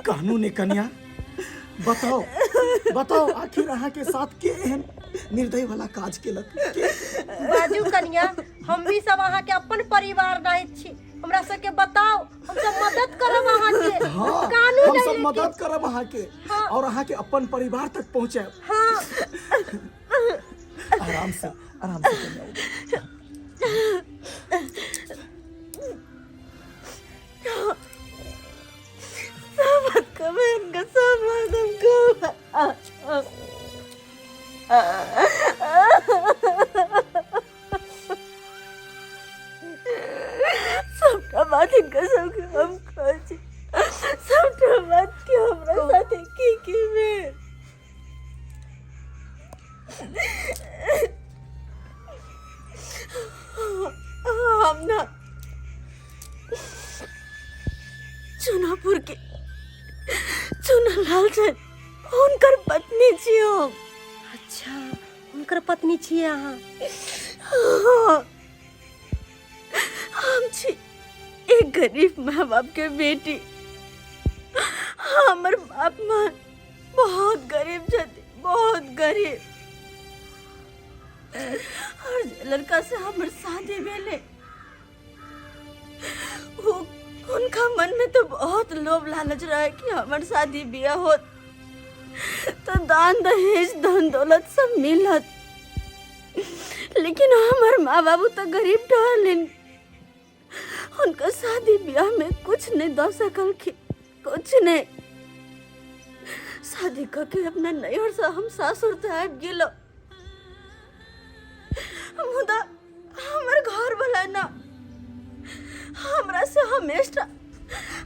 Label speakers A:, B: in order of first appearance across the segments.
A: कानून ने कन्या, बताओ बताओ, आखिर अहाँ के साथ के एहन निर्दय वाला काज केलक के?
B: बाजू कन्या, हम भी सब अहाँ के अपन परिवार नहीं छी, हमरा सबके बताओ, हम सब मदद करब अहाँ के।
A: हाँ,
B: कानून
A: हम
B: नहीं
A: सब
B: लेकिन-
A: मदद करब अहाँ के।
B: हाँ।
A: और अहाँ के अपन परिवार तक पहुँचायब।
B: हाँ।
A: आराम से, आराम से कन्या।
C: सब बात कमे इनका, सब बात हमको। सबटा बात इनका सबके हम कहै छी, सबटा बात के हमरा साथे की की भेल। हम ना चुनापुर के चुनालाल छथि, हुनकर पत्नी छी हम।
B: अच्छा, हुनकर पत्नी छियै अहाँ?
C: हाँ, हम छी एक गरीब माँ बाप के बेटी। हमर बाप माँ बहुत गरीब छथि, बहुत गरीब। और जे लड़का से हमर शादी भेलै, वो उनका मन में तो बहुत लोभ लालच रहे कि हमर शादी बियाह होत तो दान दहेज धन दौलत सब मिलत, लेकिन हमार माँ बाबू तो गरीब ठहरलिन, उनका शादी ब्याह में कुछ नहीं दऽ सकलखिन, कुछ नहीं। शादी करके अपना नैहर से हम सासुर से आबि गेलो, मुदा हमर घर वाला ना हमरा से हमेशा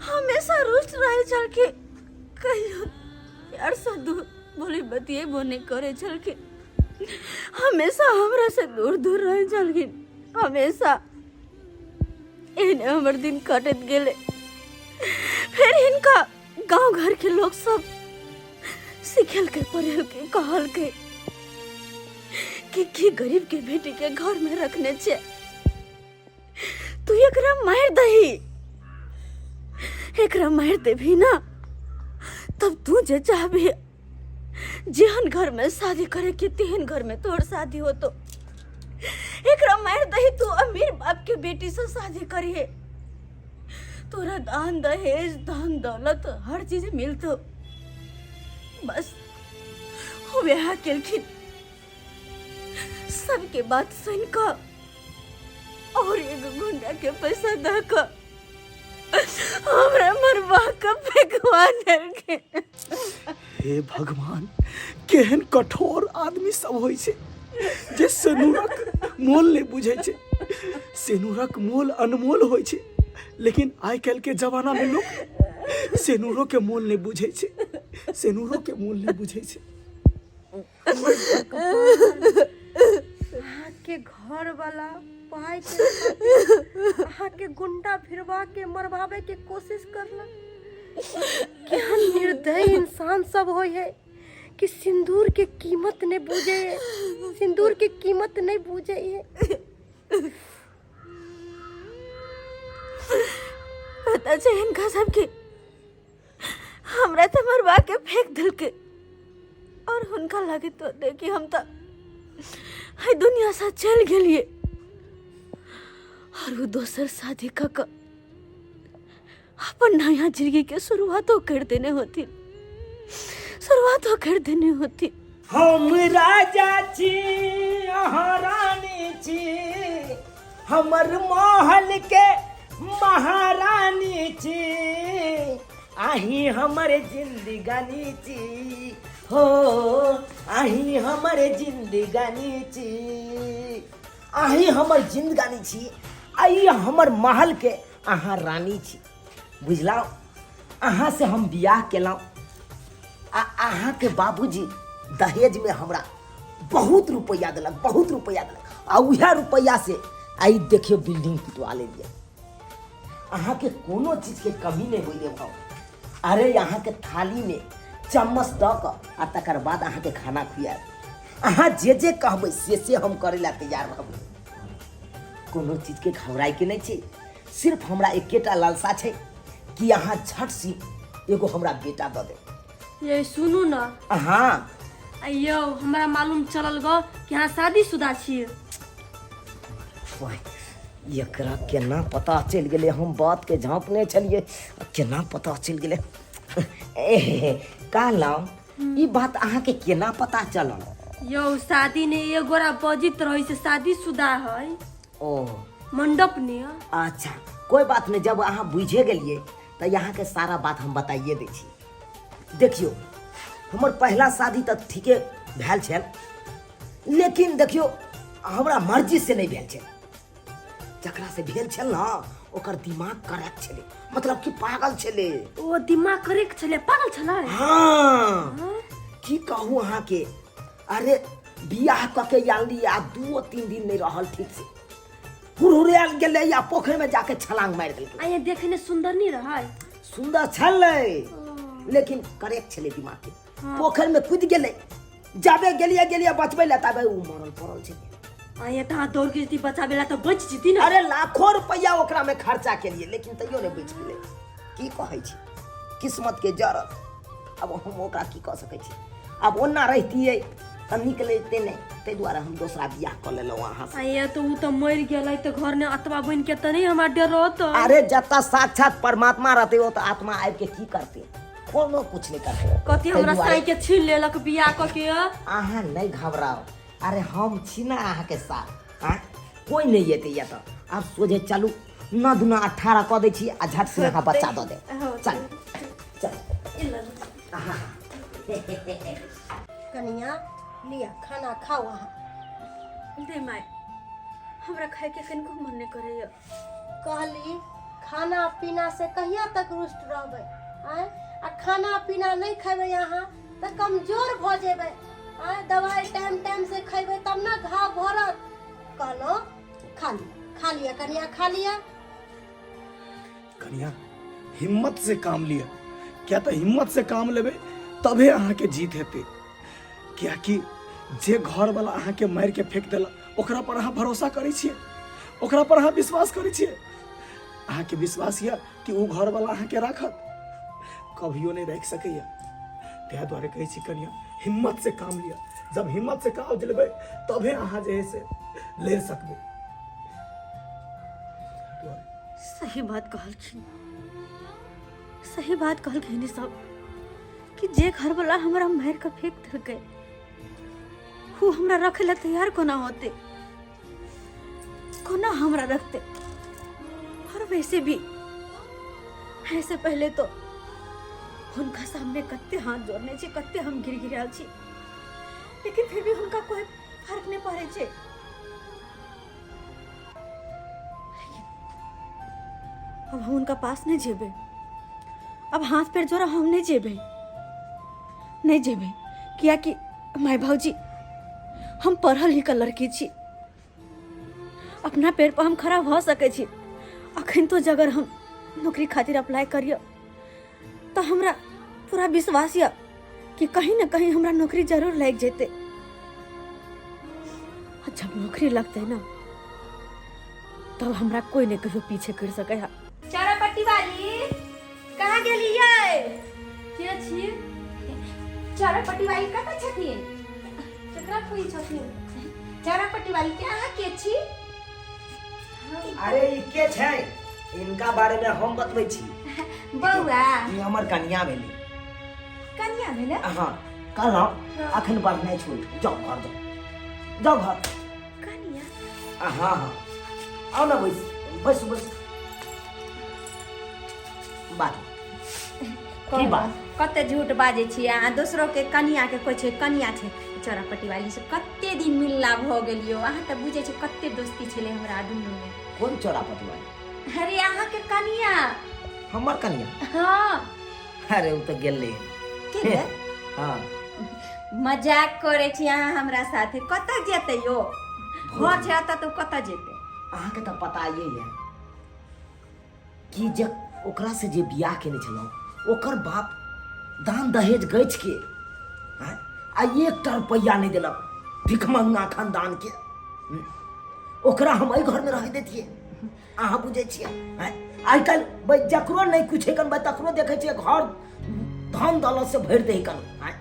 C: हमेशा रुष्ट रहे छलखिन, कहियो प्यार से दूर बोली बतिएबो नहीं करे छलखिन, हमेशा हमरा से दूर दूर रहे छलखिन हमेशा। एहने हमर दिन कटैत गेलै। फिर हिनका गांव घर के लोग सब सिखेलकै, पढ़ेलकै, कहलकै कि की गरीब के बेटी के घर में रखने छे तू, एकरा मार दही, एकरा मार देबही ना तब तू जे चाहबी, जेहन घर में शादी करे के तेहन घर में तोहर शादी होतो। एकरा मार दही, तू अमीर बाप के बेटी से शादी करिहे, तोरा दान दहेज धन दौलत हर चीज मिलतो। बस वो ब्याह केलखिन, सबके बात सुन कऽ और एगो गुंडा के पैसा दऽ कऽ हमरा मरवा कऽ फेंकवा देलखिन।
A: हे भगवान, केहन कठोर आदमी सब होइ छै जे सेनुरक मोल नहि बुझै छै। सेनुरक मोल अनमोल होइ छै, लेकिन आइ काल्हि के जमाना में लोग सेनुरो के मोल नहि बुझै छै, सेनुरो के मोल नहि बुझै छै।
B: अहाँके घर वाला पाई के खातिर अहाँके गुंडा भिड़वा के मरवावे के कोशिश करलक। केहन निर्दयी इंसान सब होइ है कि सिंदूर के कीमत नहीं बूझे है, सिंदूर के कीमत नहीं बूझे है।
C: पता छै हिनका सबके हमरा तऽ मरवा के फेंक देलकै और हुनका लागैत होतै कि हम तऽ एहि दुनिया से चलि गेलियै और ओ दोसर शादी कऽ कऽ अपन नया जिंदगी के शुरुआतो कर देने होथिन, शुरुआतो कर देने होथिन।
D: हम राजा छी, अहाँ रानी छी, हमर महल के महारानी छी, अहीं हमर जिंदगानी छी हो, अहीं हमर जिंदगानी छी, अहीं हमर जिंदगानी छी, अहीं हमर महल के अहाँ रानी छी। बुझलहुँ, अहाँ से हम बियाह केलहुँ आ अहाँके बाबूजी दहेजमे हमरा बहुत रुपैआ देलक, बहुत रुपैआ देलक आ उएह रुपैआ से आइ देखियौ बिल्डिंग पिटवा लेलियै। अहाँके कोनो चीजके कमी नहि होइ देब हम। अरे अहाँके थालीमे चम्मच दऽ कऽ आ तकर बाद अहाँके खाना खुआएब। अहाँ जे जे कहबै से से हम करै लए तैयार रहबै। कोनो चीजके घबराइके नहि छै। सिर्फ हमरा एकेटा लालसा छै कि अहाँ झट सी एगो हमरा बेटा दऽ देब।
B: ये सुनू ना।
D: हाँ।
B: यौ हमरा मालूम चलल गो कि अहाँ शादीशुदा छियै।
D: वाह, एकरा केना पता चलि गेलै? हम बातके झाँपने छलियै, केना पता चलि गेलै? कहलहुँ ई बात अहाँके केना पता चलल?
B: यौ शादी ने एगोरा बजित रही से शादीशुदा है।
D: ओ
B: मंडप ने।
D: अच्छा कोई बात नहीं, जब अहाँ बुझे गेलियै तऽ अहाँके सारा बात हम बताइए दै छी। देखियौ हमर पहला शादी तऽ ठीके भेल छल, लेकिन देखियौ हमरा मर्जी से नहीं भेल छल। जकरा से भेल छल ना ओकर दिमाग करेक्ट छलै, मतलब कि पागल छलै।
B: ओ दिमाग करेक्ट छलै, पागल छलै?
D: हाँ। की कहू अहाँके, अरे बियाह कऽ के आनली आ 2-3 दिन नहीं रहल ठीक से, हुरहुरायल गेलै आ पोखरि में जाके छलांग मारि देलकै।
B: आ ये देखने सुंदर नहीं रहै?
D: सुंदर छलै लेकिन करेक्ट छलै दिमाग के। पोखरि में कूद गेलै, जाबे गेलिए गेलिए बचबै लए ताबे उ मरल पड़ल छलै।
B: आ ये तहाँ दौड़ के जैती बचाबे ला तो बच जैती ना।
D: अरे लाखों रुपया ओकरा में खर्चा केलिए लेकिन तैयो नहीं बचि गेलै। की कहै छी, किस्मत के जरल। अब हम ओकरा की कऽ सकै छी? आब ओना रहितियै तऽ निकलैते नहि, ताहि दुआरे हम दोसरा बियाह कऽ लेलहुँ अहाँ से।
B: आ ये तो उ तो मरि गेलै तऽ घर ने अतबा बनि के तऽ नहीं हमरा डर रहतै।
D: अरे जतऽ साक्षात परमात्मा रहतै ओ तऽ आत्मा आबि के की करतै? कोनो कुछ नहीं करतै।
B: कथी
D: ताहि
B: हमरा
D: दुआरे
B: साई के छीन लेलक बियाह कऽ के?
D: अहाँ नहीं घबराउ, अरे हम छी ना अहाँके साथ। आँय कोई नहीं एतै या तऽ आब सोझे चलू, 9 दूना 18 कऽ दै छी आ झट से अहाँ बच्चा दऽ देब। चल चल।
B: कनिया लिया खाना खाओ अहाँ।
C: दे माय, हमरा खाय के कनिको मन नहीं करैया।
B: कहली खाना पीना से कहिया तक रुष्ट रहबै? आँय आ खाना पीना नहीं खेबै अहाँ तऽ कमजोर भऽ जेबै। आँय दवाइ टाइम टाइम से खेबै तब ना घाव भरत। कहलहुँ खा लिअ, खा लिअ कनिया, खा लिअ।
A: कनिया हिम्मत से काम लिअ, क्या तऽ हिम्मत से काम लेबै तबे अहाँके जीत हेतै। कियाकि जे घरवाला अहाँके मारि के फेंक देलक ओकरा पर अहाँ भरोसा करै छियै, ओकरा पर अहाँ विश्वास करै छियै। अहाँके विश्वास यऽ कि ओ घरवाला अहाँके राखत? कभियो नहीं राखि सकैया। ताहि दुआरे कहै छी कनिया हिम्मत से काम लिअ, जब हिम्मत से काम लेबै तबे अहाँ जे है से लड़ि सकबै।
C: सही बात कहलखिन, सही बात कहलखिन सब कि जे घरवाला हमरा मारि कऽ फेंक देलकै वो हमरा रखे ला तैयार कोना होते, कोना हमरा रखते। और वैसे भी ऐसे पहले तो हुनका सामने कते हाथ जोड़ने छी, कते हम गिर गिरायल छी, लेकिन फिर भी हुनका कोई फर्क नहीं पड़े छे। अब हम उनका पास नहीं जेबे, अब हाथ पैर जोड़ा हम नहीं जेबे, नहीं जेबे, कियाकि माय भाऊजी हम पढ़ल लिखल लड़की छी, अपना पैर पर हम खड़ा भऽ सकै छी। अखन तो जगर हम नौकरी खातिर अप्लाई करियो तो हमरा पूरा विश्वास यऽ कि कहीं ना कहीं हमरा नौकरी जरूर लागि जेतै। आ जब नौकरी लगतै ना तब हमरा कोई नहीं कहियो पीछे कर सकै है।
E: चारा पट्टी वाली कहाँ गेलियै?
B: के छी?
E: चारा पट्टी वाली कतऽ छथिन?
B: केकरा खोजै छथिन?
E: चारा पट्टी वाली के अहाँ के छी?
D: अरे ई के छै? इनका बारे में हम बतबै छी।
E: बौआ
D: ई हमर कनिया भेलै।
E: कनिया भेलै?
D: हाँ कहलहुँ अखन बढ़नाइ छोड़, जाओ घर, जाओ जाओ घर।
E: कनिया?
D: हाँ हाँ आओ ना, बैस बैस बैस। बात की बात?
E: कते झूठ बाजै छी अहाँ, दोसरो के कनिया के कहै छै कनिया छै। चौरापट्टी वाली से कते दिन मिलला भऽ गेलियो, अहाँ तऽ बुझै छी कते दोस्ती छलै हमरा दुनू में।
D: कोन चौरापट्टी वाली?
E: अरे अहाँ के कनिया।
D: हमर कनिया?
E: हाँ।
D: अरे ओ तऽ गेलै।
E: के गे?
D: हाँ।
E: मजाक करै छी अहाँ हमरा साथे, कतऽ जेतै यौ? घर छै एतऽ तऽ कतऽ जेतै?
D: अहाँके तऽ पता ये है। कि जे ओकरा से जे बियाह केने छलहुँ ओकर बाप दान दहेज गछि के आँय, आ एकटा रुपैआ नहि देलक भिखमंगा खानदान के। ओकरा हम एहि घरमे रहै दैतियै? अहाँ बुझै छियै आँय? आइ काल्हि भाइ जकरो नहि किछु कन भाइ तकरो देखै छियै घर धन दौलत से भरि दै कन आँय,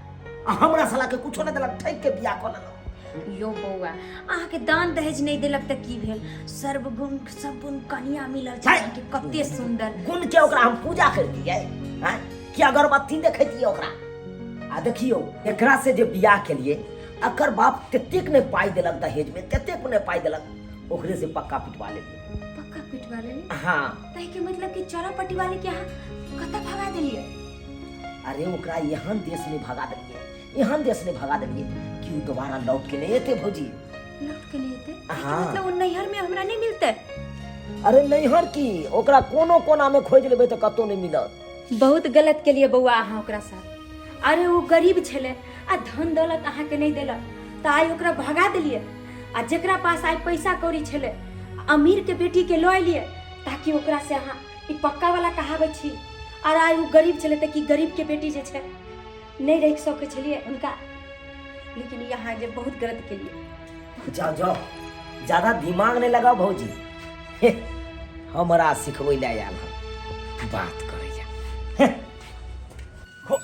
D: आ हमरा सालाके कुछो नहि देलक, ठकि के बियाह कऽ लेलक।
E: यो बौआ, अहाँके दान दहेज नहि देलक तऽ की भेल? सर्वगुण सब गुण कनिया मिलल छै अहाँके, कते सुंदर
D: गुण के। ओकरा हम पूजा करतियै आँय, कि अगरबत्ती देखैतियै ओकरा? आ देखियौ, एकरा से जे बियाह केलियै अकर बाप ततेक नहि पाइ देलक दहेजमे, ततेक नहि पाइ देलक, ओकरे से पक्का पिटवा लेलियै।
E: पक्का पिटवा लेलियै?
D: हाँ।
E: ताहि के मतलब कि चौरा पट्टी वाले के अहाँ कतऽ भगा देलियै?
D: अरे ओकरा एहन देश में भगा देलियै, एहन देश में भगा देलियै कि ओ दोबारा लौट के नहीं एते भौजी।
E: लौट के नहीं एते?
D: हाँ।
E: मतलब ओ नैहर में हमरा नहीं मिलते?
D: अरे नैहर की, ओकरा कोनो कोना में खोज लेबै तऽ कतौ नहीं मिलत।
E: बहुत गलत के लिए बौआ अहाँ ओकरा साथ। अरे ओ गरीब छलै आ धन दौलत अहाँके नहीं देलक तऽ आइ ओकरा भगा देलियै, आ जेकरा पास आइ पैसा कौड़ी छलै अमीर के बेटी के लऽ एलियै ताकि ओकरा से अहाँ ई पक्का वाला कहाबै छी। और आइ ओ गरीब छलै तऽ की गरीब के बेटी जे छै नहीं रखि सकै छलियै हुनका? लेकिन ई अहाँ जे बहुत गलत केलियै।
D: जाओ जाओ, ज्यादा दिमाग नहीं लगाओ भौजी। हे, हमरा सिखबै लए आयल हन, बात करैया। हे।
A: खो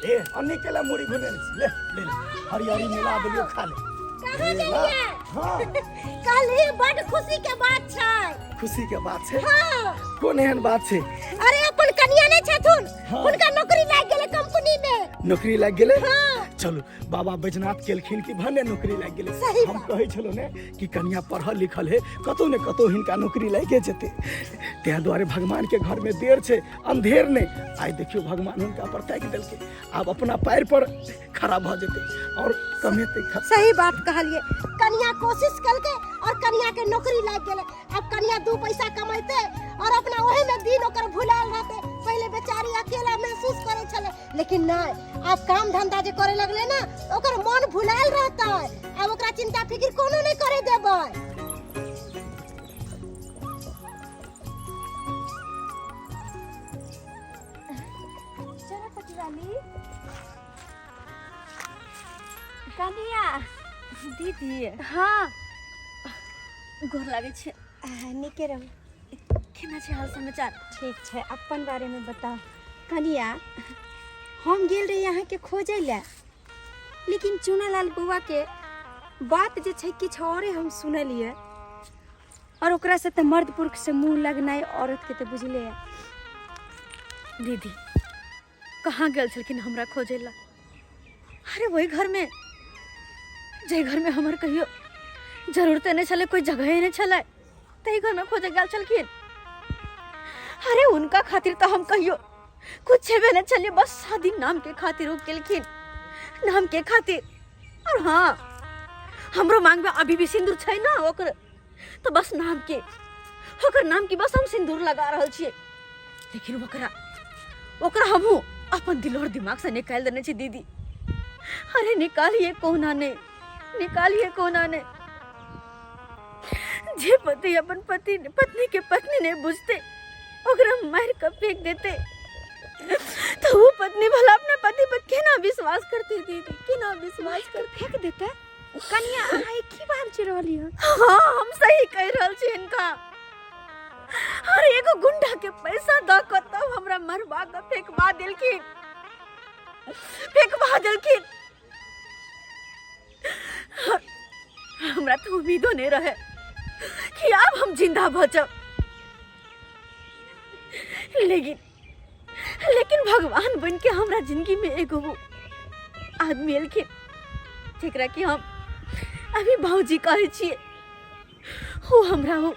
A: ए, अन्नी केला मुड़ी घुने ले ले ले, हरियरी मिला देलियो, खा ले।
B: कहाँ गेलियै?
A: हाँ।
B: काल्हि बड खुशी के बात छै।
A: खुशी के बात छै?
B: हाँ।
A: कोन एहन बात छै?
B: अरे अपन कनिया नहीं छथुन?
A: हाँ।
B: हुनका नौकरी लागि गेलै कंपनी में।
A: नौकरी लागि गेलै?
B: हाँ।
A: चलू, बाबा बैजनाथ केलखिन कि भने नौकरी लागि गेलै।
B: सही
A: हम
B: बात।
A: कहै छलहुँ ने कि कनिया पढ़ल लिखल है, कतौ ने कतौ हिनका नौकरी लागि जेतै, ताहि दुआरे भगवान के घर में देर छै अंधेर नहि। आइ देखियौ, भगवान हुनका पर ताकि देलकै, आब अपना पैर पर खड़ा भऽ जेतै और कमेतै
B: सही बात कहलिए। कनिया कोशिश कलकै और कनिया के नौकरी लागि गेलै। अब कनिया 2 पैसा कमेतै और अपना ओही में दिन ओकर भुलायल रहतै। पहिले बेचारी अकेला महसूस करै छलै, लेकिन नहीं, आब काम धंधा जे करे लगले ना, ओकर मन भुलायल रहतै। आब ओकरा चिंता फिक्र कोनो नहीं करे देबै।
E: चलो पटिवाली कनिया।
C: दीदी।
E: हाँ।
C: गोर लागै छै।
E: नीके रहू।
C: केना छै हाल समाचार?
E: ठीक छै, अपन बारे में बताओ। कनिया, हम गेल रही अहाँके खोजै लए, लेकिन चुनालाल बौआ के बात जे छै किछु औरे हम सुनलियै, और ओकरा से तऽ मर्द पुरुष से मुँह लगनाइ औरत के तऽ बुझले है।
C: दीदी, कहाँ गेल छलखिन हमरा खोजै ला? अरे वही घर में, जे घर में हमर कहियो जरूरते नहीं छलै, कोई जगह ही नहीं छलै, तही घर में खोजे गेल छलखिन। अरे उनका खातिर तो हम कहियो कुछ छेबे नहीं छलियै, बस शादी नाम के खातिर वो केलखिन, नाम के खातिर। और हाँ, हमरो मांग में अभी भी सिंदूर छै ना ओकर, तो बस नाम के, ओकर नाम की बस हम सिंदूर लगा रहल छियै, लेकिन ओकरा ओकरा हमहूँ अपन दिल और दिमाग से निकालि देने छी दीदी। अरे निकालिए कोना ने, निकालिए कोना ने। जे पति अपन पति पत्नी के पत्नी नहीं बुझते, ओकरा मार के फेंक देते, तो वो पत्नी भला अपना पति पर केना विश्वास करते दीदी, केना विश्वास कर
E: फेंक देते? कनिया, अहाँ ई की बात चलि रहली हन?
C: हाँ, हम सही कह रहल छी हिनका। अरे एगो गुंडा के पैसा द के तब हमरा मरवा के फेंकवा देलखिन, फेंकवा देलखिन। हमरा तो उम्मीदो नहीं रहे कि अब हम जिंदा बचब, लेकिन लेकिन भगवान बन के हमरा जिंदगी में एगो वो आदमी एलखिन जेकरा कि हम अभी भौजी कहै छियै। वो हमरा वो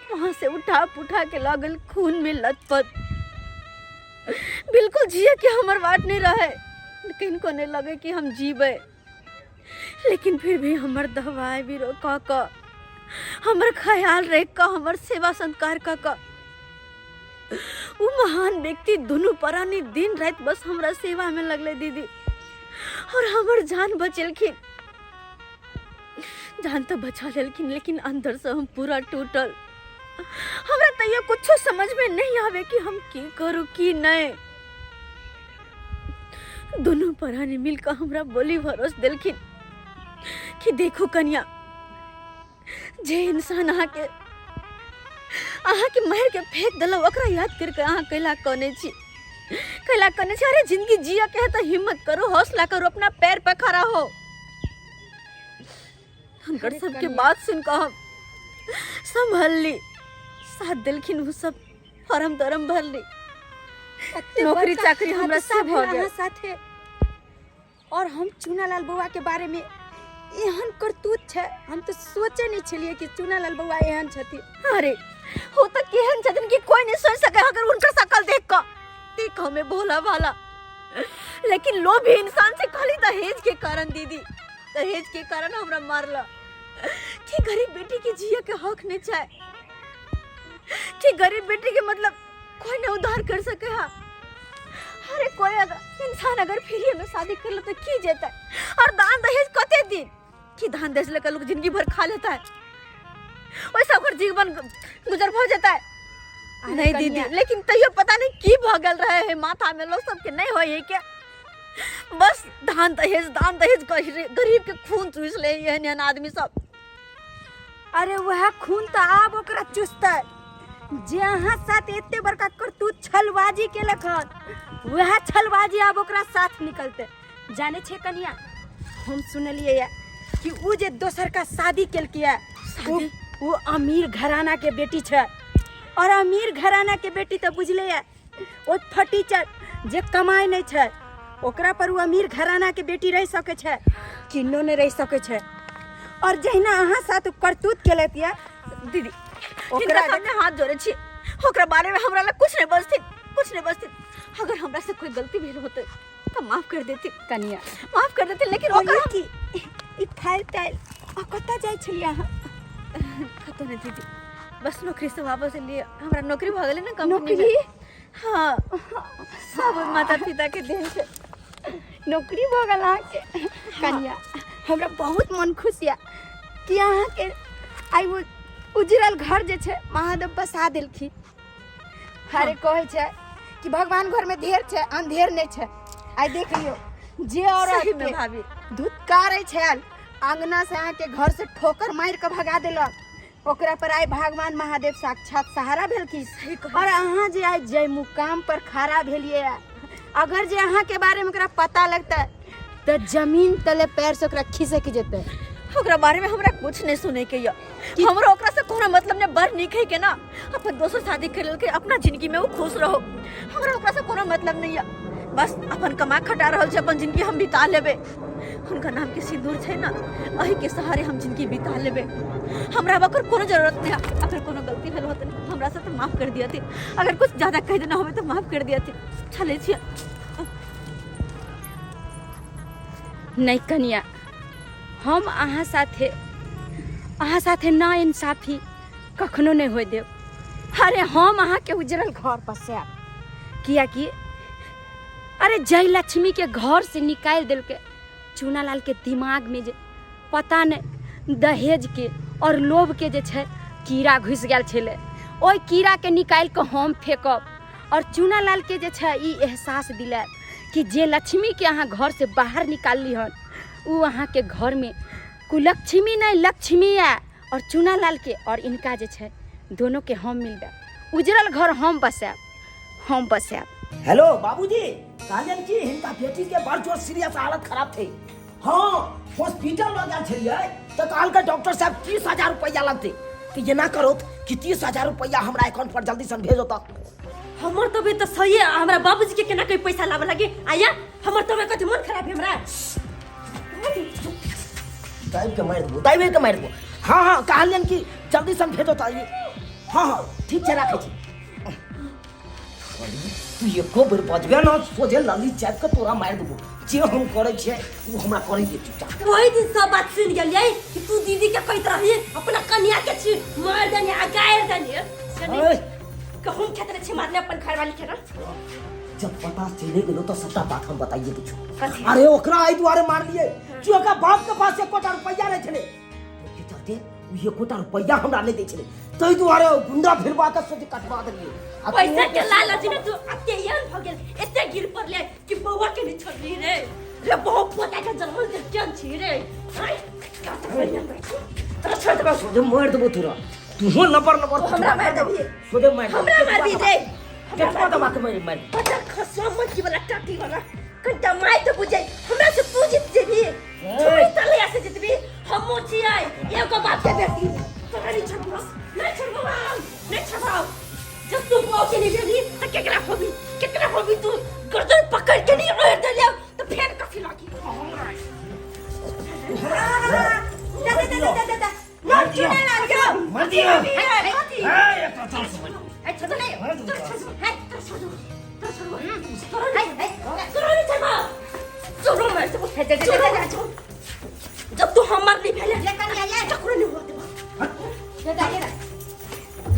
C: वहाँ से उठा पुठा के लागल, खून में लथपथ, बिल्कुल जिए के हमर वाट नहीं रहे, किनको नहीं लगे कि हम जीबै, लेकिन फिर भी हमर दवाई भी कऽ कऽ, हमर ख्याल रख कऽ, हमर सेवा सत्कार कऽ कऽ, उ महान व्यक्ति दुनू प्राणी दिन राति बस हमरा सेवा में लगले दीदी, और हमर जान बचेलखिन। जान तो बचा लेलखिन, लेकिन अंदर से हम पूरा टूटल, हमरा तैयो कुछो समझ में नहीं आवे कि हम की करू की नहीं। दोनों परानी मिलकर हमरा बोली भरोस देलखिन कि देखो कन्या, जे इंसान अहाँके अहाँके मारि के फेंक देलक ओकरा याद करके अहाँ कैला कने छी, कैला कने छी। अरे जिंदगी जिया के है तो हिम्मत करो, हौसला करो, अपना पैर पर खड़ा हो। हुनकर सबके बात सुन कऽ हम संभल ली, साथ देलखिन ओ सब, फॉर्म तॉर्म भरली, नौकरी चाकरी हमरा से भऽ गेल
E: साथे। और हम चूनालाल बउआ के बारे में एहन करतूत छै, हम तऽ सोचे नहीं छलियै कि चूनालाल बउआ एहन छथिन।
C: अरे हो तऽ केहन छथिन कि कोई नहीं सोच सके अगर हुनकर शकल देख कऽ, देख हमें भोला भाला, लेकिन लोभी इंसान से खाली दहेज के कारण दीदी, दहेज के कारण हमरा मारला कि गरीब बेटी के जिया के हक नहीं चाहे, कि गरीब बेटी के मतलब कोई नहीं उद्धार कर सके। हा अरे कोई अगर इंसान अगर फ्री में शादी कर ले तो की जेता है, और दान दहेज कते दिन कि दान दहेज लेकर लोग जिंदगी भर खा लेता है, वैसा ओकर जीवन गुजर भ जाता है। नहीं दीदी, लेकिन तैयो पता नहीं की भ गेल रहे है माथा में लोग सबके, नहीं होय है क्या, बस दान दहेज दान दहेज गरीब के खून चूस ले एहन एहन आदमी सब।
E: अरे वह खून तो आब ओकरा चूसतै जे अहाँ साथ एते बड़का करतूत छलबाजी केलक हन, वएह छलबाजी आब ओकरा साथ निकलतै। जाने छै कनिया, हम सुनलियै ये कि उ जे दोसर का शादी केलकै ये, उ अमीर घराना के बेटी छै, और अमीर घराना के बेटी तऽ बुझले ये ओ फटीचर जे कमाइ नहि छै, ओकरा पर उ अमीर घराना के बेटी रहि सकै छै किन्नो नहि रहि सकै छै। और जहिना अहाँ साथ उ करतूत केलक ये
C: दीदी, ओकरा सामने हाथ जोड़े छी, ओकरा बारे में हमरा लग कुछ नहीं बजथिन, कुछ नहीं बजथिन। अगर हमरा से कोई गलती भेल होते तो माफ कर देती
E: कनिया,
C: माफ कर देती, लेकिन ओकरा
E: की ई फाइल ताइल आ कतऽ जाइ छलियै अहाँ?
C: कतौ नहीं दीदी, बस नौकरी से वापस एलियै, हमरा नौकरी भऽ गेलै ने कंपनी में।
E: नौकरी?
C: हाँ, सब माता पिता के देन छै।
E: नौकरी भऽ गेल अहाँके। कनिया, हमरा बहुत मन खुश यऽ कि अहाँके आइ ओ उजरल घर जे छै महादेव बसा देलखिन। अरे कहै छै कि भगवान घर में ढेर छै अंधेर नहीं छै। आइ देख लियौ जे औरत
C: सही में
E: के
C: भाभी
E: धुतकारै छल अंगना से अहाँके घर से ठोकर मारि कऽ भगा देलक, ओकरा पर आइ भगवान महादेव साक्षात सहारा भेलखिन। और अहाँ जे आइ जय मुकाम पर खड़ा भेलियै, अगर जे अहाँ के बारे में ओकरा पता लगतै तऽ जमीन तले पैर से ओकरा खिसक जेतै।
C: ओकरा बारे में हमरा कुछ नहीं सुने के या, हमरा ओकरा से कोनो मतलब नहीं। बड़ नीक है के ना अपन दोसर शादी कर लेलकै, अपना जिंदगी में वो खुश रहो, हमरा ओकरा से कोनो मतलब नहीं है। बस अपन कमा खटा रहल छै, अपन जिंदगी हम बिता लेबै। हुनका नाम के सिंदूर छै ना, एही के सहारे हम जिंदगी बिता लेबै, हमरा अब ओकर कोनो जरूरत नहीं है। अगर कोनो गलती भेल होते हमरा से तो माफ कर दिया थी, अगर कुछ ज्यादा कह देना होवे तो माफ कर दिया थी। चले छियै।
E: नहीं कनिया, हम अहाँ साथे ना इंसाफी कखनो नहीं होय देब। अरे हम अहाँ के उजरल घर बसायब, कियाकि अरे जय लक्ष्मी के घर से निकालि देलकै चूनालाल के दिमाग में जे पता नहीं दहेज के और लोभ के जे छै कीड़ा घुसि गेल छलै, ओहि कीड़ा के निकालि कऽ हम फेकब और चूनालाल के जे छै ई एहसास दिलायब कि जे लक्ष्मी के अहाँ घर से बाहर निकालली हन उ अहाँ के घर में कुलक्ष्मी नहीं लक्ष्मी है। और चूनालाल के और इनका जे छै दोनों के हम मिलबे, उजरल घर हम बसायब, हम बसायब।
D: हेलो बाबूजी, कहलियन कि हिनका बेटी के बड़ जोर सीरियस हालत खराब थे। हाँ, हॉस्पिटल लऽ गेल छलियै तऽ कहलकै डॉक्टर साहब 30,000 रुपैआ लगतै, तऽ एना करो कि 30,000 रुपैआ हमरा अकाउंट पर जल्दी से भेजो। तऽ
B: हमर तबियत तऽ सही है, हमरा बाबूजी के केना कोई पैसा लाबे लगे आया, हमर तबियत कथी मन खराब है हमरा।
D: दाबि के मारि देबो, दाबि के मारि देबो। हाँ हाँ, कहलियन कि जल्दी से भेजो तऽ। हाँ हाँ ठीक छै, राखै छी। तू एको बेर बजबे ना, सोझे लली चापि के तोरा मारि देबो। जे हम करै छियै ओ हमरा करै दे चुपचाप।
B: ओहि दिन सब बात सुनि गेलियै कि तू दीदी के कहैत रही अपना कन्या के छी मार देने आ गारि देने।
D: ऐ।
B: गहूम खेत रहे छी मारने अपन घरवाली के ना।
D: जब पता चले गेलो तो सबटा बात हम बताइए दे छु।
B: कथी?
D: अरे ओकरा एहि दुआरे मारलियै कि ओकरा बाप के पास एकोटा रुपैआ नहि छलै, के चलते ओ एकोटा रुपैआ हमरा नहि दै छलै। ताहि दुआरे गुंडा फिरवा के सोच कटवा देलियै। आ
C: पैसा
D: तू
C: के लालच में तू अते एहन भऽ गेल, एते गिर पड़ले कि बौआ के नहीं छोड़ली रे। रे बहु पोता के जन्म दे केहन छी रे? आँय, कत बढ़िया बैठी तोरा छोड़ देबौ।
D: सोझे मारि देबो तोरा, तूहो नबर नबर
C: तू हमरा मारि देबही।
D: सोझे मारि देबो।
C: हमरा मारबी रे?
D: केतबा दबा के मारि मारि
C: पता खसुआ मटकी वाला टाटी वाला कनिटा मारि तऽ बुझै हमरा से तू जीत जेबही, छुरी तलैया से जीतबी। हमहूँ छियै एगो बाप के बेटी, तोरा नहीं छोड़बो, नहीं छोड़बो हम, नहीं छोड़बो। जब तू बहू के नहीं भेली तऽ केकरा होबी? केकरा होबी तू? गर्दन पकड़ के नहीं ओढ़ देलियौ तऽ फेर कथी लागी?
E: दा दा दा दा दा दा ना चुना लाल जाओ।
D: मार दिया।
E: कथी?
D: ए, एकरा चल समझ।
E: ए, छोड़ो नहीं।
D: मार दू
C: तोरा
D: तोरा।
C: छोड़बो, है, तोरा छोड़बो, तोरा छोड़बो, तोरा
E: है,
C: नहीं
E: है,
C: तोरा नहीं छोड़बो, तोरो मार देबो।
E: हे, दे, दे, दे,
C: तोरो
E: दे।
C: मार देबो। जब तू हमर नहीं भेले
E: ले कनिया, ये।
C: ककरो नहीं हुआ देबो।
E: दे दा, ये दा।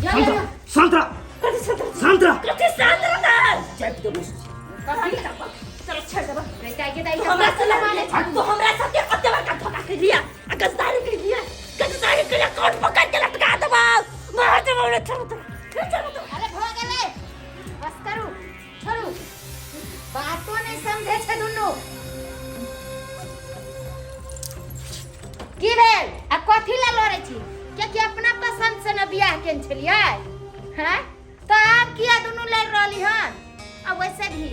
E: यो, यो, यो।
D: शांत रह,
C: कथी शांत रह?
D: शांत रह।
C: कथी शांत रह?
D: चापि देबो।
C: कथी चापब? तोरा छोड़ देबो।
E: नहीं, दा, ये दा,
C: तू
E: ये
C: हमरा से
E: दा।
C: लड़ले, तू हमरा साथे अते बड़का धोखा कैलिया आ गद्दारी कैलिया, गद्दारी कैलिया, कोट पकड़ के लटका देबो, मार देबो। नहीं छोड़बो तोरा, नहीं छोड़बो तोरा।
E: अरे भऽ गेलै, बस करू, छोड़ू। बातो नहीं समझे छै दुनू। की भेल आ कथी ला लड़ै छी? कियाकि अपना पसंद से न बियाह केने छलियै हैं, तऽ आब किया दुनू लड़ि रहली हन? आ वैसे भी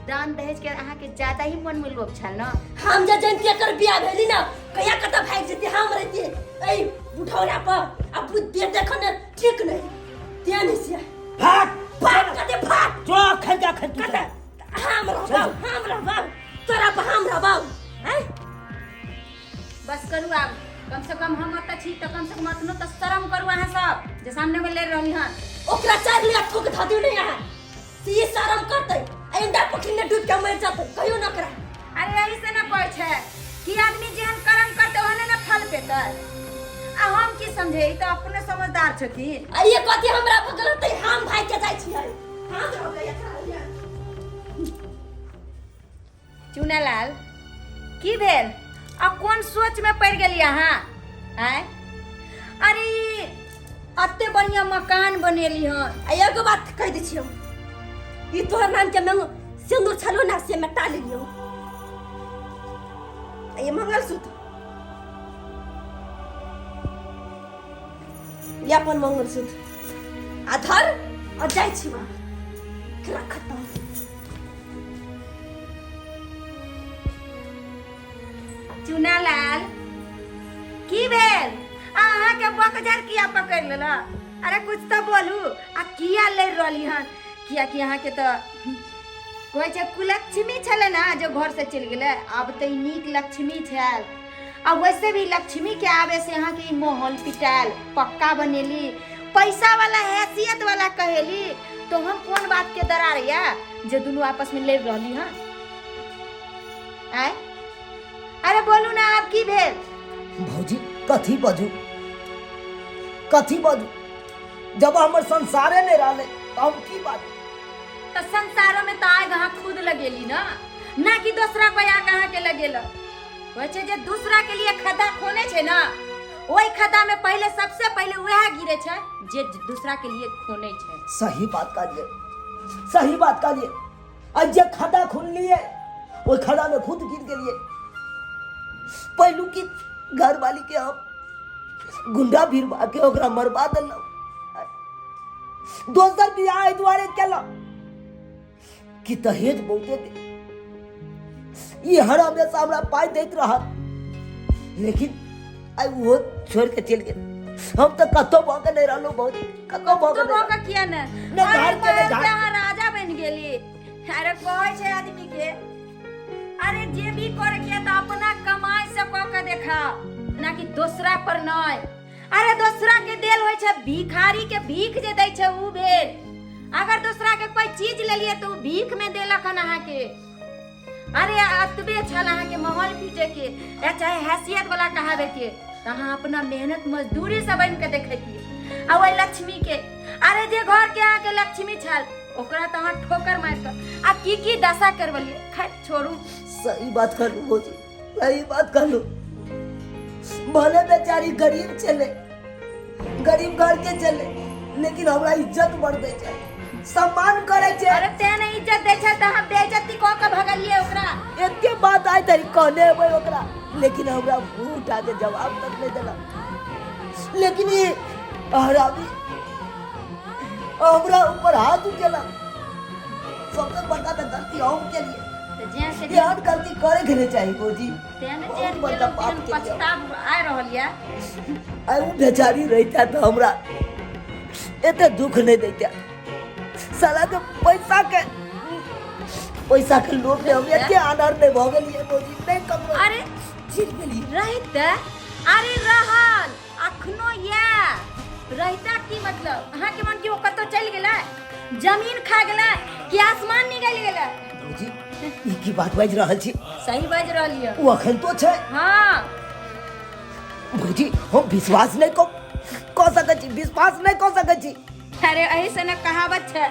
E: दान दहेज के अहाँके ज्यादा ही मन में लोभ छल न।
C: हम जे जनती एकर बियाह भेली ना कहिया कतऽ भागि जेती, हम रहिती एहि बुढ़ौरा पर। आ बुद्धि देखो ने ठीक नहीं ते नहीं से
D: भाग।
C: भाग कते भाग।
D: जो अखन जा अखन तू।
C: कते हम रहबौ, हम रहबौ तोरा पर, हम रहबौ हैं।
E: बस करू आब, कम से कम हम ओतऽ छी तऽ कम से कम अपनो तऽ शरम करू अहाँ सब जे सामने में ले रहली हन।
C: ओकरा चारि लिया ठोक धऽ दियौ ने अहाँ से ई शरम करतै आ इंडा पोखरि में डूब के मरि जेतै। कहियो न करा।
E: अरे यही से न कहै छै कि आदमी जेहन कर्म करतै ओहने न फल पेतै। आ हम की समझे, ई तऽ अपने समझदार छथिन।
C: आ ये कथी हमरा भगल होतै? हम भागि के जाइ छियै, हम रहबै एकरा लग।
E: चुनालाल, की भेल? आ कोन सोच में पड़ि गेली अहाँ? आँय, अरे ई एते बढ़िया मकान बनेली हन।
C: आ एगो बात कहि दै छियौ, ई तोहर नाम के मंग सिंदूर छलो ना से मेटा लेलियौ, आ ये मंगलसूत्र, ये अपन मंगलसूत्र आ धर आ जाइ छी बा खेला खत्म।
E: चुनालाल, की भेल? आ अहाँके बकझर किया पकड़ि लेलक? अरे कुछ तऽ बोलू, आ किया लड़ि रहली हन? कियाकि अहाँके तऽ कहै छै कुलक्ष्मी छलै ने जो घर से चलि गेलै, आब तऽ ई नीक लक्ष्मी छल। आ वैसे भी लक्ष्मी के आवे से अहाँके ई माहौल पिटायल पक्का बनेली, पैसा वाला हैसियत वाला कहेली, तो हम कोन बात के दरार या जे दुनू आपस में लड़ि रहली हन? आय, अरे बोलू ना, आब की भेल?
D: भौजी, कथी बाजू, कथी बाजू? जब हमर संसारे नहीं रहले तो हम की बाजू?
E: तो संसारो में तो आग अहाँ खुद लगेली ना, ना कि दूसरा कोई आग अहाँ के लगेलक। कहै छै जे दूसरा के लिए खद्दा खोने छै ना, ओहि खद्दा में पहले सबसे पहले वएह गिरे छै जे दूसरा के लिए खोने छै।
D: सही बात कहलिए, सही बात कहलिए। आ जे खद्दा खुनलिए ओहि खद्दा में खुद गिर गेलिए। पहलू की घरवाली के हम गुंडा भिड़वा के ओकरा मरवा देलहुँ। दोसर बियाह एहि दुआरे केलहुँ कि दहेज बहुते दे, ई हर हमेशा हमरा पाइ दैत रहत, लेकिन आइ ओहो छोड़ि के चलि गेल। हम तऽ कतहु भऽ के नहि रहलहुँ भौजी, कतहु भऽ के
E: तो
D: नहि
E: भऽ के किया ने?
D: नहि,
E: अरे
D: घर के नहि,
E: महल
D: घर
E: के अहाँ राजा बनि गेली। अरे कहै छै आदमी के, अरे जे भी करे के तऽ अपना कमाई से कऽ के देखाओ, ना कि दोसरा पर नहि। अरे दोसरा के देल होइ छै, भिखारी के भीख जे दै छै उ भेल। अगर दोसरा के कोई चीज लेलिए तऽ उ भीख में देलक हन अहाँके। अरे अतबे छल अहाँके माहौल पीटे के या चाहे हैसियत वाला कहावे के, तऽ अहाँ अपना मेहनत मजदूरी से बनि के देखैतियै। आ ओहि लक्ष्मी के, अरे जे घर के अहाँके लक्ष्मी छल ओकरा तऽ अहाँ ठोकर मारि कऽ आ की की दशा करबलियै। खैर छोड़ू।
D: सही बात कहलू भौजी, सही बात कहलू। भले बेचारी गरीब छलै गरीब घर के चले लेकिन हमरा इज्जत बढ़बै छै, सम्मान करै छै।
E: अरे तें नहीं इज्जत दै छै तऽ हम बेइज्जती कऽ के भगलियै ओकरा।
D: एते बात आइ धरि कहने हेबै ओकरा, लेकिन हमरा मुँह उठा के जवाब तक नहि देलक। लेकिन ई हरामी हमरा ऊपर हाथ उठेलक। सबसे बड़का तऽ गलती हम केलियै।
E: तऽ जें से
D: एहन गलती करे के नहि चाही भौजी।
E: तें ने
D: बहुत
E: जेहन
D: बड़का
E: केलहुँ
D: पाप
E: तेहन
D: केलियै।
E: पछताव आइ रहल यऽ।
D: आइ ओ बेचारी रहिता तऽ हमरा एते दुख नहि दैता। साला के पैसा के लोभ में हम एते आनर नहि भऽ गेलियै भौजी, नहि ककरो
E: अरे
D: चिर गेलियै।
E: रहिते, अरे रहल अखनो या रहिता की मतलब? अहाँके मन की ओ कतौ चलि गेलै, जमीन खा गेलै कि आसमान निकलि गेलै?
D: भौजी ई की बात बाजि रहल छी?
E: सही बाजि रहल यऽ।
D: ओ अखन तो छै।
E: हाँ
D: भौजी हम विश्वास नहि कऽ सकै छी, विश्वास नहि कऽ सकै छी।
E: अरे एही से न कहावत छै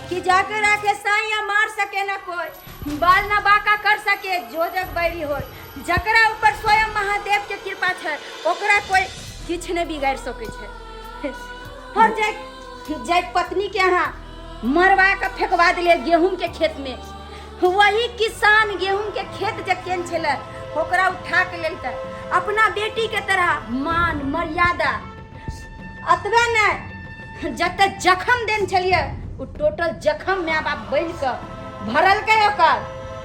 E: कि जाके राखे साईं या मार सके न कोई, बाल न बाका कर सके जो जग बैरी हो। जकरा ऊपर स्वयं महादेव के कृपा छै ओकरा कोई किछु नहि बिगाड़ि सकै छै। और जाय पत्नी के अहाँ मरवा के फेंकवा दिलियै गेहूं के खेत में, वही किसान गेहूं के खेत जे केन छलै ओकरा उठा के लेलकै अपना बेटी के तरह मान मर्यादा। अतबे नहि, जते जखम देन छलियै ओ टोटल जखम माय बाप बनि कऽ भरलकै ओकर,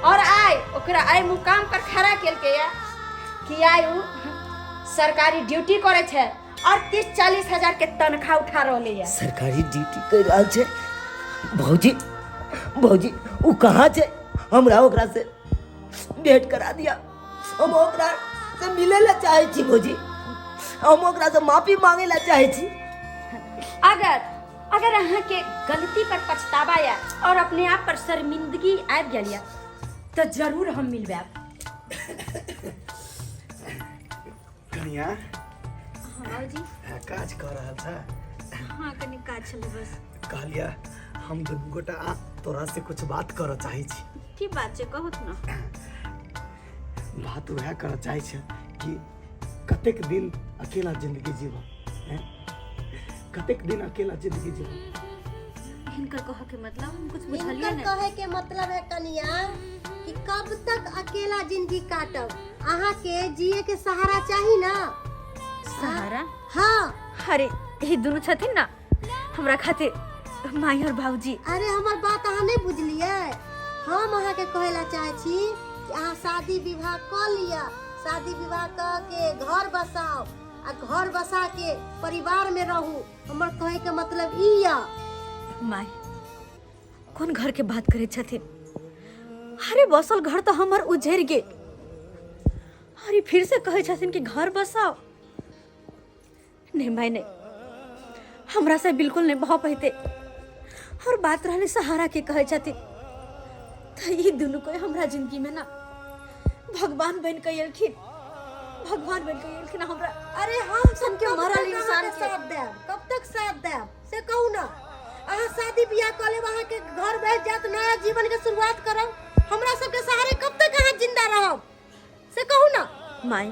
E: और आइ ओकरा एहि मुकाम पर खड़ा केलकै या कि आइ ओ सरकारी ड्यूटी करै छै और 30-40 हजार के तनख्वाह उठा रहलै या।
D: सरकारी ड्यूटी कर रहल छै? भौजी, भौजी ओ कहाँ छै? हमरा ओकरा से भेंट करा दिया, हम ओकरा से मिले ला चाहे छी भौजी, हम ओकरा से माफी मांगे ला चाहे छी।
E: अगर अगर अहाँ के गलती पर पछतावा या और अपने आप पर शर्मिंदगी आबि गेल या तो जरूर हम मिलबे।
A: कनिया।
C: हाँ बाबूजी।
A: हाँ, काज कऽ रहल छ?
C: हाँ कनी काज छलै बस।
A: कहलिया हम दुनू गोटा तोरा से कुछ बात करऽ चाहै छी।
C: की बात छै कहू ने।
A: बात वएह करऽ चाहै छै कि कतेक दिन अकेला जिंदगी जीबऽ, हैं? कतेक दिन अकेला जिंदगी जीबऽ?
C: हिनकर कहऽ के मतलब हम कुछ बुझलियै
B: हिनकर
C: नहि।
B: कहे के मतलब है कनिया कि कब तक अकेला जिंदगी काटब? अहाँ के जिए के सहारा चाही ना।
C: सहारा?
B: हाँ।
C: अरे ई दुनू छथिन ना हमरा खातिर, माई और बाबूजी।
B: अरे हमर बात अहाँ नहीं बुझलियै। हम अहाँ के कहे ला चाहे छी कि अहाँ शादी विवाह कऽ लिअ, शादी विवाह कऽ के घर बसाओ आ घर बसा के परिवार में रहू। हमर कहे के मतलब ई या।
C: माई कोन घर के बात करे छथिन? अरे बसल घर तो हमर उजड़ गेल, अरे फिर से कहे छथिन कि घर बसाओ। नहीं माई नहीं, हमरा से बिल्कुल नहीं भऽ पैते। और बात रहले सहारा के कहे छथिन तो ई दुनू कोई हमरा जिंदगी में ना भगवान बन के एलखिन, भगवान बन के एलखिन हमरा।
B: अरे हम
C: सन के
B: कब
C: मरल
B: तक अहाँके
C: इंसान के।
B: साथ देब, कब तक साथ देब से कहू ना। अहाँ शादी बियाह कऽ लेब, अहाँके घर बैठ जायत, नया जीवन के शुरुआत करब, हमरा सबके सहारे कब तक अहाँ जिंदा रहब से कहू ना।
C: माई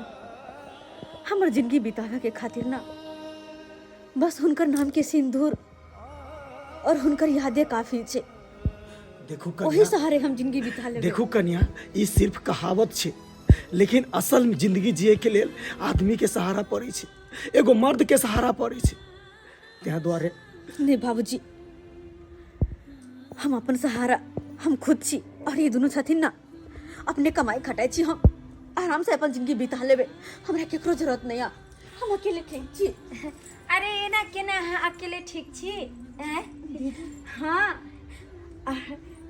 C: हमर जिंदगी बितावे के खातिर ना बस हुनकर नाम के सिंदूर और हुनकर यादें काफी छे।
A: देखू
C: ओही
A: कन्या,
C: सहारे हम जिंदगी बिता लेबै।
A: देखू कन्या, ई सिर्फ कहावत छै, लेकिन असल जिंदगी जिए के लेल आदमी के सहारा पड़ै छै, एगो मर्द के सहारा पड़ै छै। ताहि दुआरे
C: नहीं बाबूजी, हम अपन सहारा हम खुद छी और ये दुनू छथिन ना अपने कमाई खटाई छी, हम आराम से अपन जिंदगी बिता लेबै, हमरा केकरो जरूरत नहीं है, हम अकेले ठीक छी।
E: अरे एना केना अहाँ अकेले ठीक छी? ऐं? हाँ, आ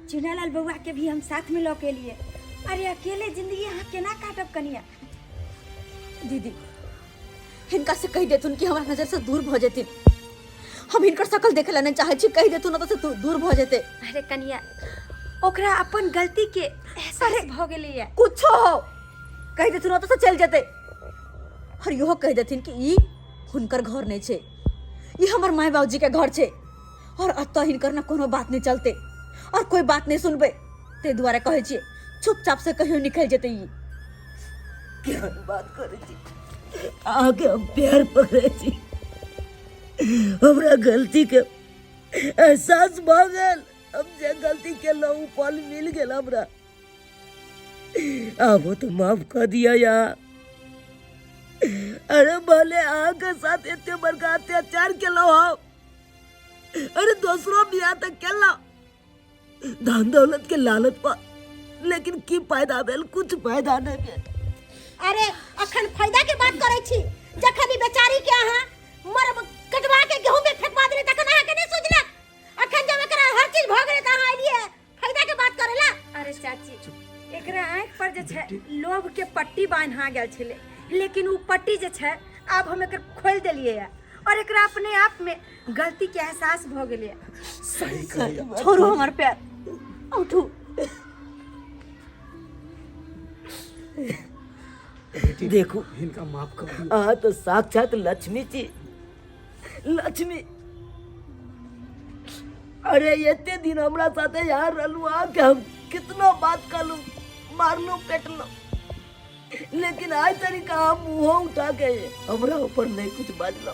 E: चुनालाल बउआ के भी हम साथ में लऽ के एलियै। अरे अकेले जिंदगी अहाँ केना काटब कनिया?
C: दीदी हिनका से कहि देथुन कि हमरा नजर से दूर भऽ जेथिन, हम हिनकर शकल देखे ला नहीं चाहे छी, कहि देथुन ओतऽ से दूर भऽ जेतै।
E: अरे कनिया ओकरा अपन गलती के एहसास भऽ गेलैया।
C: कुछो हो कहि देथुन ओतऽ से चलि जेतै। और इहो कहि देथिन कि ई हुनकर घर नहीं छै, ई हमर माय बाबूजी के घर छै और अतऽ हिनकर ना कोनो बात नहीं चलते और कोई बात नहीं सुनबै, ताहि दुआरे कहै छियै चुपचाप से कहियो निकलि जेतै ई।
D: केहन बात करै छी अहाँके, हम पैर पकड़ै छी। हमरा गलती के एहसास भऽ गेल। हम जे गलती केलहुँ ओ फल मिल गेल हमरा। आबो तो माफ कऽ दिअ यार। अरे भले अहाँके साथ एते बड़का अत्याचार केलहुँ हम, अरे दोसरो बियाह तऽ केलहुँ धन दौलत के लालच पर, लेकिन की फायदा भेल? कुछ फायदा नहीं भेल।
B: अरे अखन फायदा के बात करै छी, जखन ई बेचारी के अहाँ मर कटवा के गेहूं में फेंकवा देले तखन अहाँ के नहीं सोचलक। अखन जब एकरा हर चीज भ गेलै त अहाँ एलियै फायदा के बात करेला।
E: अरे चाची, एकरा आँखि पर जे छै लोभ के पट्टी बान्हा गेल छलै, लेकिन उ पट्टी जे छै आब हम एकर खोलि देलियै है और एकरा अपने आप में गलती के एहसास भ गेलै।
A: सही कहलियै।
C: छोड़ू हमर पैर, उठू।
A: बेटी,
D: देखू।
A: हिनका माफ कर दियौ।
D: अहाँ तो साक्षात लक्ष्मी छी, लक्ष्मी। अरे एते दिन हमरा साथे यहाँ रहलू, अहाँके हम कितनो बात कहलू, मारलू पेटलू, लेकिन आइ तरीका हम मुँहो उठा के हमरा ऊपर नहीं कुछ बाजलू,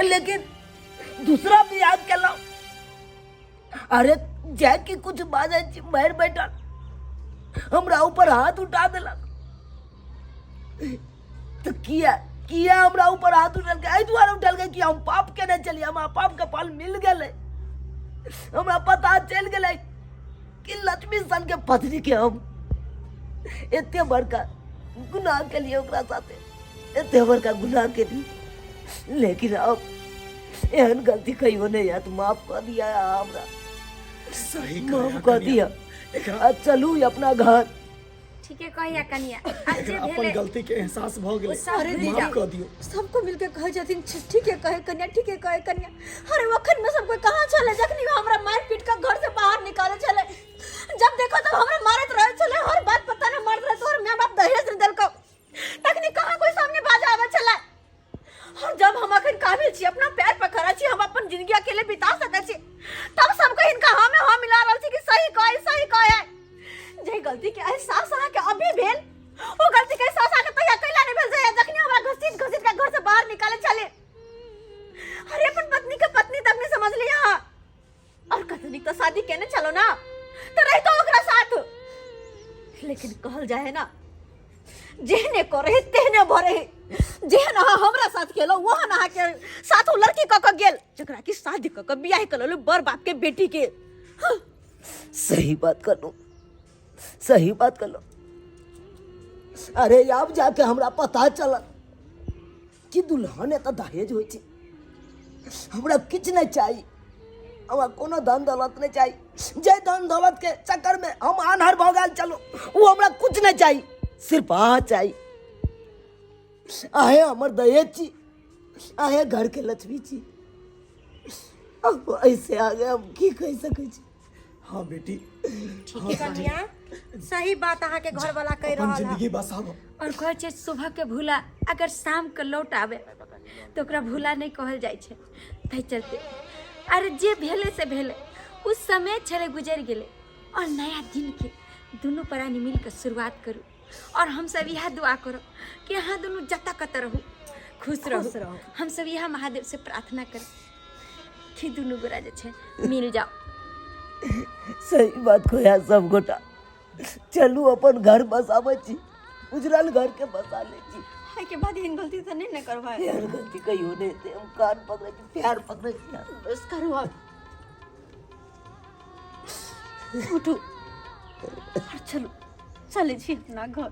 D: लेकिन दूसरा बियाह केलहुँ। अरे जाय के कुछ बाजै छी, मारि बैठल हमरा ऊपर हाथ उठा देलक। तो किया किया हमरा ऊपर हाथ उठेलकै? एहि दुआरे उठेलकै कि हम पाप केने छलियै, हमरा पाप के फल मिल गेलै। हमरा पता चलि गेलै कि लक्ष्मी सन के पत्नी के हम एते बड़का गुनाह केलियै, ओकरा साथे एते बड़का गुनाह केलियै, लेकिन अब एहन गलती कहियो नहीं हैत। माफ कऽ दिया हमरा,
A: सही
D: माफ कऽ दिया। आ चलू अपना घर।
E: ठीके कहिया कनिया, आब जे
A: एकरा अपन
E: भेलै
A: गलती के एहसास भऽ गेलै,
E: ओ सब
C: अरे
E: भूलि
A: माफ
E: जाउ।
A: कऽ दियौ।
C: सबको मिलके कहै छथिन ठीके कहे कन्या, ठीके कहे कन्या। अरे ओखन में सबको कहाँ छलै जखनी हमरा मारि पीट के घर से बाहर निकाले छलै? जब देखो तब हमरा मारत रहे छलै, हर बात पता नहीं मारत रहे। तोहर माय बाप दहेज नहीं देलकौ तखनी कहाँ कोई सामने बाजा आवे छलै? और जब हम अखन काबिल छी, अपना पैर पर खड़ा छी, हम अपन जिंदगी अकेले बिता सकै छी, तब सबको हिनका हाँ में हाँ मिला रहल छी कि सही कहे, सही कहे। जे गलती के एहसास अहाँके अभी भेल, ओ गलती के एहसास अहाँके तहिया कैला नहीं भेल जहिया जखनी हमरा घसीट घसीट के घर से बाहर निकाले छले? अरे अपन पत्नी के पत्नी तक नहीं समझ लिया अहाँ। और कतनी तो शादी केने चलो ना तो रही तो ओकरा साथ, लेकिन कहल जाए है ना, जेहने करे तेहने भरे। जेहन अहाँ हमरा साथ केलो वहन अहाँ के साथ ओ लड़की कऽ के गेल जकरा कि शादी कऽ के बियाह कऽ लेलु बड़ बाप के बेटी के।
D: सही बात करलो, सही बात करलो। अरे आब जाके हमरा पता चलल कि दुल्हन एतऽ दहेज होइ छै। हमरा किछु नहि चाही, हमरा कोनो धन दौलत नहि चाही। जे धन दौलत के चक्कर में हम आन्हर भऽ गेल चलू, ओ हमरा कुछ नहि चाही, सिर्फ अहाँ चाही। अहें हमर दहेज छी, अहें घर के लक्ष्मी छी। अब ऐसे आगे हम की कहि सकै छी?
A: हाँ बेटी,
B: ठीक है कन्या, सही बात अहाँ के घर वाला कह
A: अपन
B: रहल है।
A: जिंदगी बसाबो।
E: और कहै छै सुबह के भूला अगर शाम के लौट आवे तऽ ओकरा भूला नहि कहल जाइ छै। ताहि चलते अरे जे भेलै से भेलै, ओ समय छलै गुजरि गेलै, और नया दिन के दुनू प्राणी मिल के शुरुआत करू। और हम सब इएह दुआ करब कि अहाँ दुनू जतऽ कतऽ रहू खुश रहू।
B: खुश रहू।
E: हम सब इएह महादेव से प्रार्थना करब कि दुनू गोरा जे छै मिल जाओ।
D: सही बात खोया सब गोटा। चलू अपन घर बसाबै छी, उजरल घर के बसा लै छी।
C: एहि के बाद एहन गलती तऽ नहि ने करबै?
D: एहन गलती कहियो नहि हेतै। हम कान पकड़ै छी, प्यार पकड़ै छी।
C: बस करू, आब उठू और चलू, चलै छी अपना घर।